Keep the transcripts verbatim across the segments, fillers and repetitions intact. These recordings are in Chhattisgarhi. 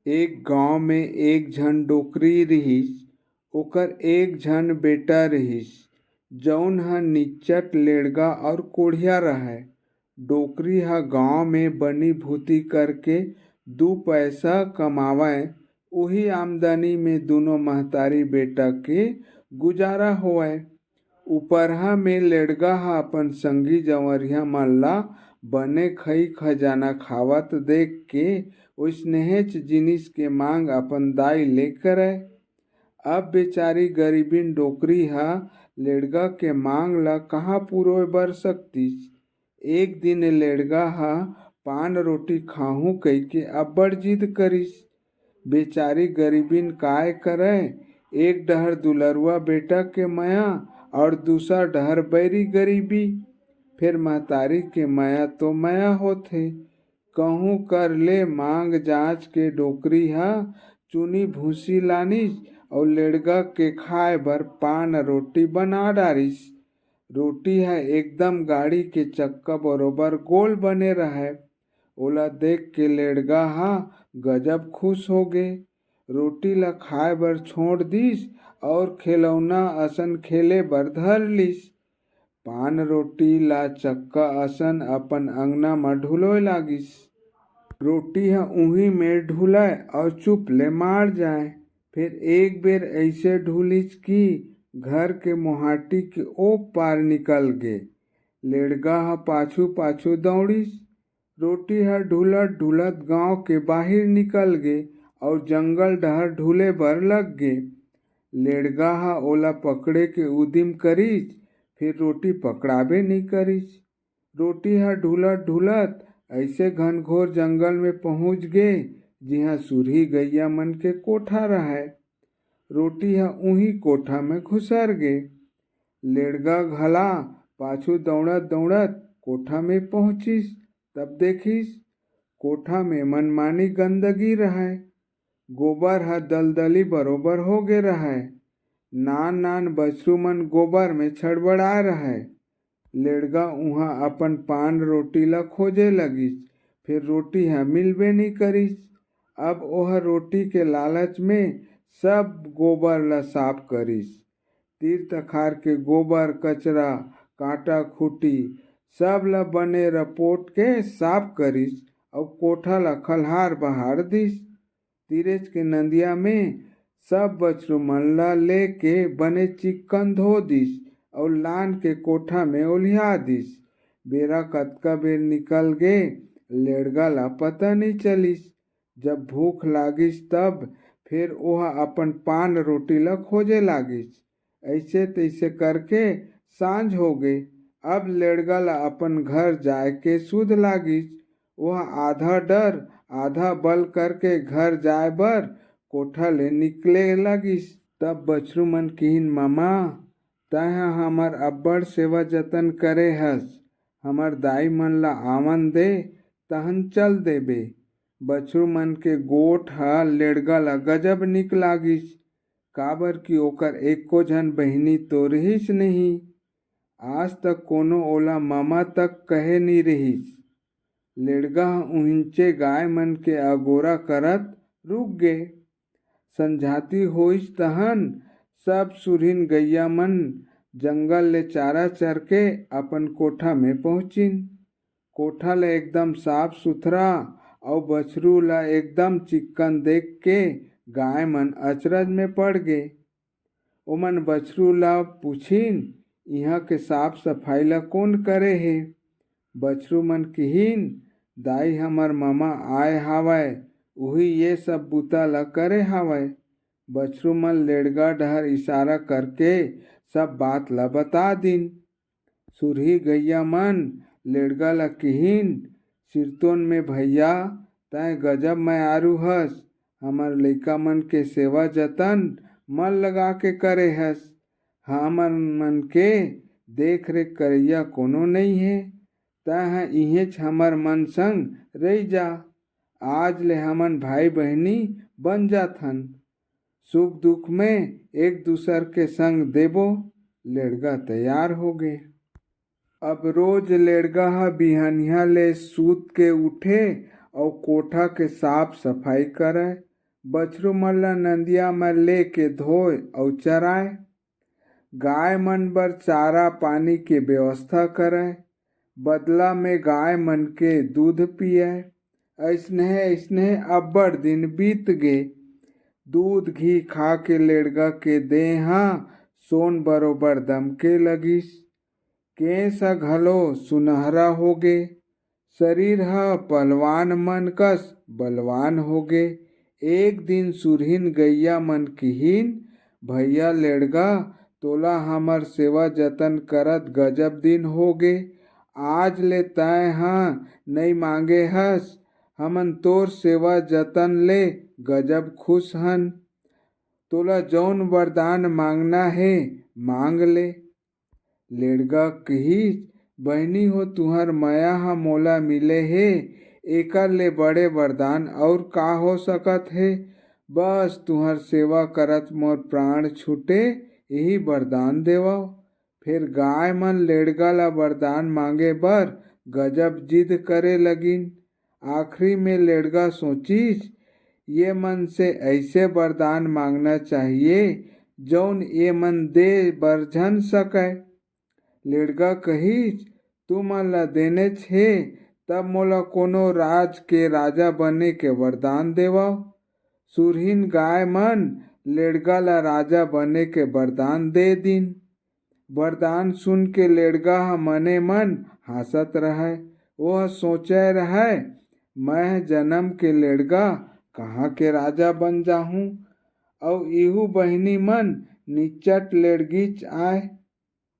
एक गांव में एक झन डोकरी रिहिस। ओकर एक झन बेटा रिहिस, जऊन ह निच्चट लेड़गा अउ कोढ़िया रहय। डोकरी ह गांव में बनी भूती करके दू पैसा कमावय, उही आमदनी में दूनों महतारी बेटा के गुजारा होवय। उपरहा में लेड़गा ह अपन संगी जंवरिहा मन ला बने खई खजाना खावत देख के ओइसनेच जिनिस के मांग अपन दाई ले करय। अब बेचारी गरीबिन डोकरी ह लेड़गा के मांग ला कहाँ पुरोय बर सकतिस? एक दिन लेड़गा ह पान रोटी खाहूं कहिके अब्बड़ जिद करिस। बेचारी गरीबिन काय करय, एक डहर दुलरुआ बेटा के मया अउ दूसर डहर बैरी गरीबी। फेर महतारी के मया तो मया होथे। कहूं कर ले मांग जांच के डोकरी ह चुनी भूसी लानिस अउ लेड़गा के खाय बर पान रोटी बना डारिस। रोटी ह एकदम गाड़ी के चक्का बरोबर गोल बने रहय। ओला देख के लेड़गा ह गजब खुश होगे। रोटी ला खाय बर छोंड़ दिस अउ खेलौना असन खेले बर धर लिस। पान रोटी ला चक्का असन अपन अंगना म ढुलोय लागिस। रोटी ह उही मेर ढुलय अउ चुप ले माड़ जाय। फेर एक बेर अइसे ढुलिस कि घर के मोहाटी के ओ पार निकल गे। लेड़गा ह पाछू-पाछू दौड़िस। रोटी ह ढुलत-ढुलत गांव के बाहिर निकल गे अउ जंगल डहर ढुले बर लग गे। लेड़गा ह ओला पकड़े के उदिम करिस, फेर रोटी पकड़ाबे नइ करिस। रोटी ह ढुलत-ढुलत अइसे घनघोर जंगल में पहुंच गे, जिहां सुरही गइया मन के कोठा रहय। रोटी ह उही कोठा में घुसर गे। लेड़गा घला पाछू दौड़त-दौड़त कोठा में पहुंचिस, तब देखिस, कोठा में मनमानी गंदगी रहय। गोबर ह दलदली बरोबर होगे रहय। नान-नान बछरू मन गोबर में छड़बड़ाय रहय। लेड़गा उहां अपन पान रोटी ला खोजे लगिस, फेर रोटी ह मिलबे नइ करिस। अब ओह रोटी के लालच में सब गोबर ला साफ करिस। तीर तखार के गोबर, कचरा, कांटा, खूंटी सब ला बने रपोट के साफ करिस अउ कोठा ला खल्हार बहार दिस। तीरेच के नंदिया में सब बछरू मन ला लेके बने चिक्कन धो दिस अउ लान के कोठा में ओलिया दिस। बेरा कतका बेर निकल गे, लेड़गा ला पता नइ चलिस। जब भूख लागिस, तब फेर ओह अपन पान रोटी ला खोजे लागिस। अइसे तइसे करके सांझ होगे। अब लेड़गा ला अपन घर जाय के सुध लागिस। ओह आधा डर, आधा बल करके घर जाय बर कोठा ले निकले लागिस। तब बछरू मन किहिन, "ममा, तैं ह हमर अब्बड़ सेवा जतन करे हस। हमर दाई मन ला आवन दे, तहन चल देबे।" बछरू मन के गोठ ह लेड़गा ला गजब निक लागिस, काबर कि ओकर एको झन बहिनी तो रिहिस नहीं। आज तक कोनो ओला ममा तक कहे नी रिहिस। लेड़गा ह उहिंचे गाय मन के अगोरा करत रुक गे। संझाती होइस तहन सब सुरहिन गइया मन जंगल ले चारा चर के अपन कोठा में पहुंचिन। कोठा ल एकदम साफ सुथरा अउ बछरू ल एकदम चिक्कन देख के गाय मन अचरज में पड़ गे। ओमन बछरू ल पूछिन, "इहां के साफ सफाई ल कोन करे हे?" बछरू मन किहिन, "दाई, हमर ममा आय हावय, उही ये सब बूता ल करे हावय।" बछरू मन लेड़गा डहर इशारा करके सब बात ल बता दिन। सुरही गइया मन लेड़गा ल किहिन, "सिरतोन में भइया, तैं गजब मयारू हस, हमर लइका मन के सेवा जतन मन लगा के करे हस। हमर मन के देख रेख करइया कोनो नइ हे। तैं ह इहेंच हमर मन संग रहि जा। आज ले हमन भाई बहिनी बन जाथन। सुख दुख में एक दूसर के संग देबो।" लेड़गा तैयार होगे। अब रोज लेड़गा ह बिहनिया ले सूत के उठे अउ कोठा के साफ सफाई करय। बछरू मन ल नंदिया म लेके धोय अउ चराय। गाय मन बर चारा पानी के व्यवस्था करय। बदला में गाय मन के दूध पियय। अइसनहे अइसनहे अब्बड़ दिन बीत गे। दूध घी खा के लेड़गा के देह ह सोन बरोबर दमके लगिस। केस ह घलो सुनहरा होगे। शरीर ह पहलवान मन कस बलवान होगे। एक दिन सुरहिन गइया मन किहिन, "भइया लेड़गा, तोला हमर सेवा जतन करत गजब दिन होगे। आज ले तंय ह नइ मांगे हस, हमन तोर सेवा जतन ले गजब खुश हन। तोला जउन वरदान मांगना हे, मांग ले।" लेड़गा कहिस, "बहिनी हो, तुंहर मया ह मोला मिले हे, एकर ले बड़े वरदान अउ का हो सकत हे? बस तुंहर सेवा करत मोर प्राण छूटे, इही वरदान देवव।" फेर गाय मन लेड़गा ला वरदान मांगे बर गजब जिद करे लगिन। आखिरी में लेड़गा सोचिस, "ये मन से अइसे वरदान मांगना चाहिए, जउन ये मन दे बर झन सकय।" लेड़गा कहिस, "तुमन ला देनेच हे, तब मोला कोनो राज के राजा बने के वरदान देवव।" सुरहिन गाय मन लेड़गा ला राजा बने के वरदान दे दिन। वरदान सुन के लेड़गा ह मने मन हाँसत रहय। ओह सोचय रहय, "मैं जनम के लेड़गा कहाँ के राजा बन जाहूँ, अउ इहू बहिनी मन निच्चट लेड़गीच आय।"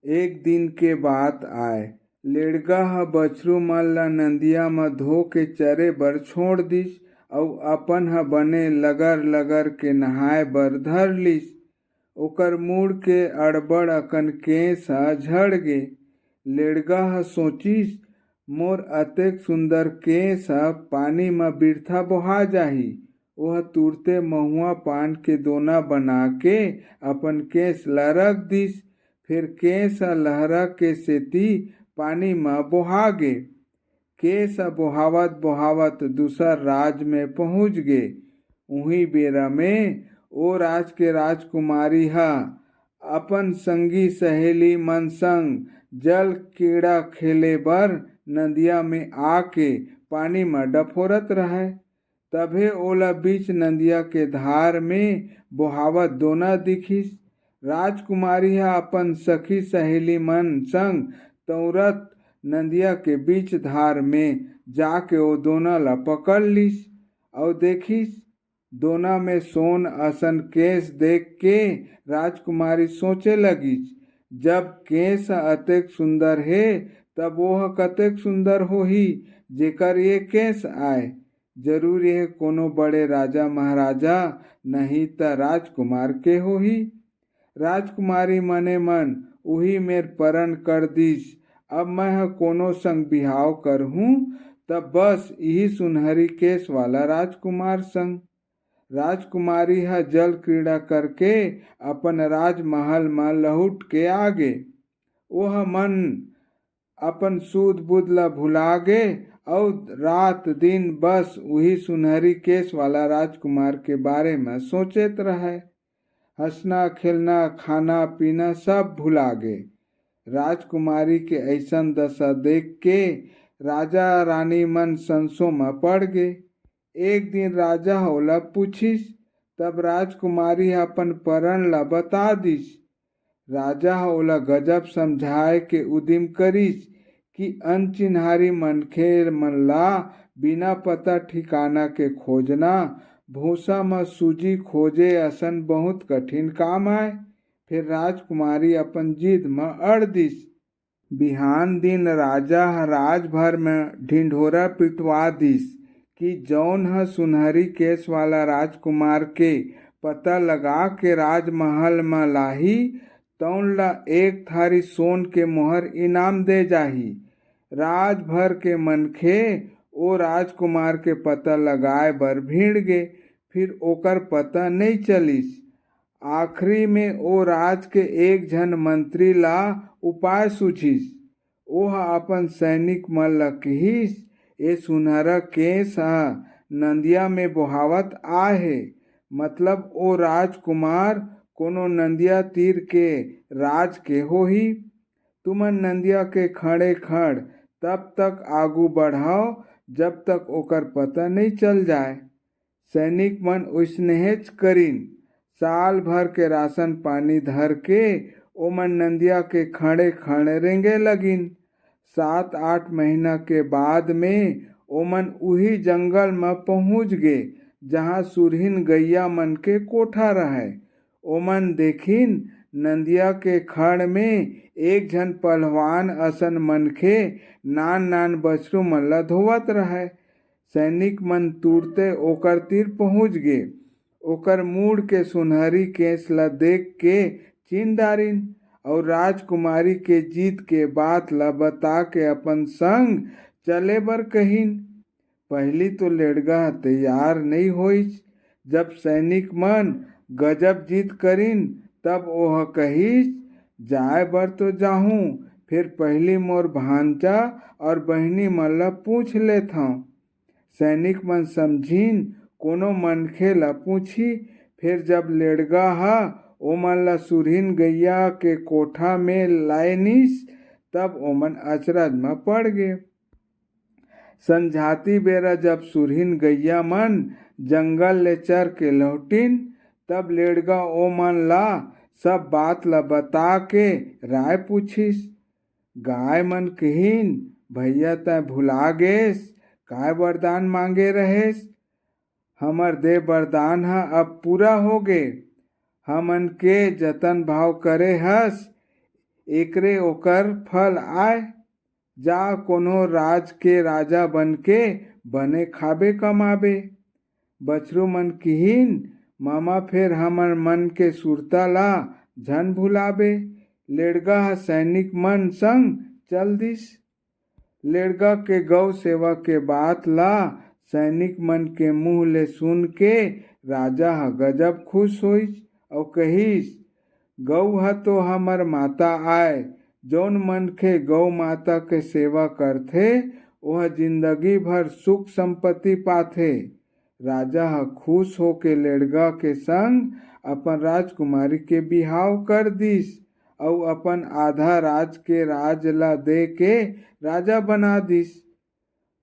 एक दिन के बात आय, लेड़गा ह बछरू मन ल नंदिया म धो के चरे बर छोड़ दिस, अउ अपन ह बने लगर लगर के नहाय बर धर लिस। ओकर मुड़ के अड़बड़ अकन केस ह झड़ गे। लेड़गा ह सोचिस, "मोर अतेक सुंदर केस ह पानी म बिरथा बोहा जाही।" ओह तुरते महुआ पान के दोना बना के अपन केस ल रख दिस। फेर केस ह लहरा के सेती पानी म बोहा गे। केस ह बोहावत बोहावत दूसर राज में पहुंच गे। उही बेरा में ओ राज के राजकुमारी ह अपन संगी सहेली मन संग जल क्रीड़ा खेले बर नंदिया में आके पानी म डफोरत रहय। तभे ओला बीच नंदिया के धार में बोहावत दोना दिखिस। राजकुमारी ह अपन सखी सहेली मन संग तौरत नंदिया के बीच धार में जाके ओ दोना ला पकड़ लिस अउ देखिस, दोना में सोन असन केस देख के राजकुमारी सोचे लगिस, "जब केस ह अतेक सुंदर हे, तब ओह कतेक सुंदर होही, जेकर ये केस आय। जरूर ये कोनो बड़े राजा महाराजा, नहीं त राजकुमार के होही।" राजकुमारी मने मन उही मेर परन कर दिस, "अब मैं ह कोनो संग बिहाव करहूं, त बस इही सुनहरी केस वाला राजकुमार संग।" राजकुमारी ह जल क्रीड़ा करके अपन राजमहल म लहुट के आ गे। ओह मन अपन सूद बुद ल भुला गे अउ रात दिन बस उही सुनहरी केस वाला राजकुमार के बारे म सोचत रहय। हंसना, खेलना, खाना, पीना सब भुला गे। राजकुमारी के अइसन दशा देख के राजा रानी मन संसो म पड़ गे। एक दिन राजा ह ओला पूछिस, तब राजकुमारी ह अपन परन ला बता दिस। राजा ह ओला गजब समझाय के उदिम करिस कि अनचिन्हारी मनखे मन ला बिना पता ठिकाना के खोजना, भूसा म सूजी खोजे असन बहुत कठिन काम आय। फेर राजकुमारी अपन जिद म अड़ दिस। बिहान दिन राजा ह राजभर म ढिंढोरा पिटवा दिस कि जौन ह सुनहरी केस वाला राजकुमार के पता लगा के राजमहल म लाही, तौन ला एक थारी सोन के मोहर इनाम दे जाही। राजभर के मनखे ओ राजकुमार के पता लगाए बर भिड़ गे, फिर ओकर पता नइ चलिस। आखिरी में ओ राज के एक झन मंत्री ला उपाय सूझिस। ओह अपन सैनिक मन ला किहिस, "ए सुनहरा केस ह नंदिया में बोहावत आए हे, मतलब ओ राजकुमार कोनो नंदिया तीर के राज के होही। तुमन नंदिया के खड़े खड़ तब तक आगू बढ़ाव, जब तक ओकर पता नइ चल जाय।" सैनिक मन ओइसनेच करिन। साल भर के राशन पानी धर के ओमन नंदिया के खड़े खड़ रेंगे लगिन। सात आठ महीना के बाद में ओमन उही जंगल म पहुंच गे, जहां सुरहीन गैया मन के कोठा रहय। ओमन देखिन, नंदिया के खड़ में एक झन पहलवान असन मनखे नान नान बछरू मन ला धोवत रहय। सैनिक मन तुरते ओकर तीर पहुंच गे। ओकर मुड़ के सुनहरी केस ला देख के चिन डारिन, अउ राजकुमारी के जीत के बात ला बता के अपन संग चले बर कहिन। पहिली तो लेड़गा ह तैयार नइ होइस। जब सैनिक मन गजब जीत करिन, तब ओह कहिस, "जाय बर तो जाहूं, फेर पहिली मोर भांचा अउ बहिनी मन ला पूछ लेथंव।" सैनिक मन समझिन, कोनो मनखे ला पूछी। फेर जब लेड़गा ह ओमन ला सुरहीन गैया के कोठा में लायनिस, तब ओमन अचरज म पड़ गे। संझाती बेरा जब सुरहीन गैया मन जंगल ले चर के लौटिन, तब लेड़गा ओमन ला सब बात ला बता के राय पूछिस। गाय मन किहिन, "भैया, तैं भुला गेस, काय वरदान मांगे रहेस? हमर दे वरदान ह अब पूरा होगे। हमन के जतन भाव करे हस, एकरे ओकर फल आय। जा कोनो राज के राजा बन के बने खाबे कमाबे।" बछरू मन किहिन, "ममा, फेर हमर मन के सुरता ला झन भुलाबे।" लेड़गा ह सैनिक मन संग चल दिस। लेड़गा के गौ सेवा के बात ला सैनिक मन के मुंह ले सुन के राजा ह गजब खुश होइस अउ कहिस, "गऊ ह तो हमर माता आय। जौन मनखे गऊ माता के सेवा करथे, ओह जिंदगी भर सुख संपत्ति पाथे।" राजा ह खुश होके लेड़गा के संग अपन राजकुमारी के बिहाव कर दिस अउ अपन आधा राज के राज ला दे के राजा बना दिस।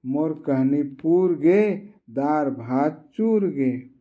मोर कहनी पूर गे, दार भात चूर गे।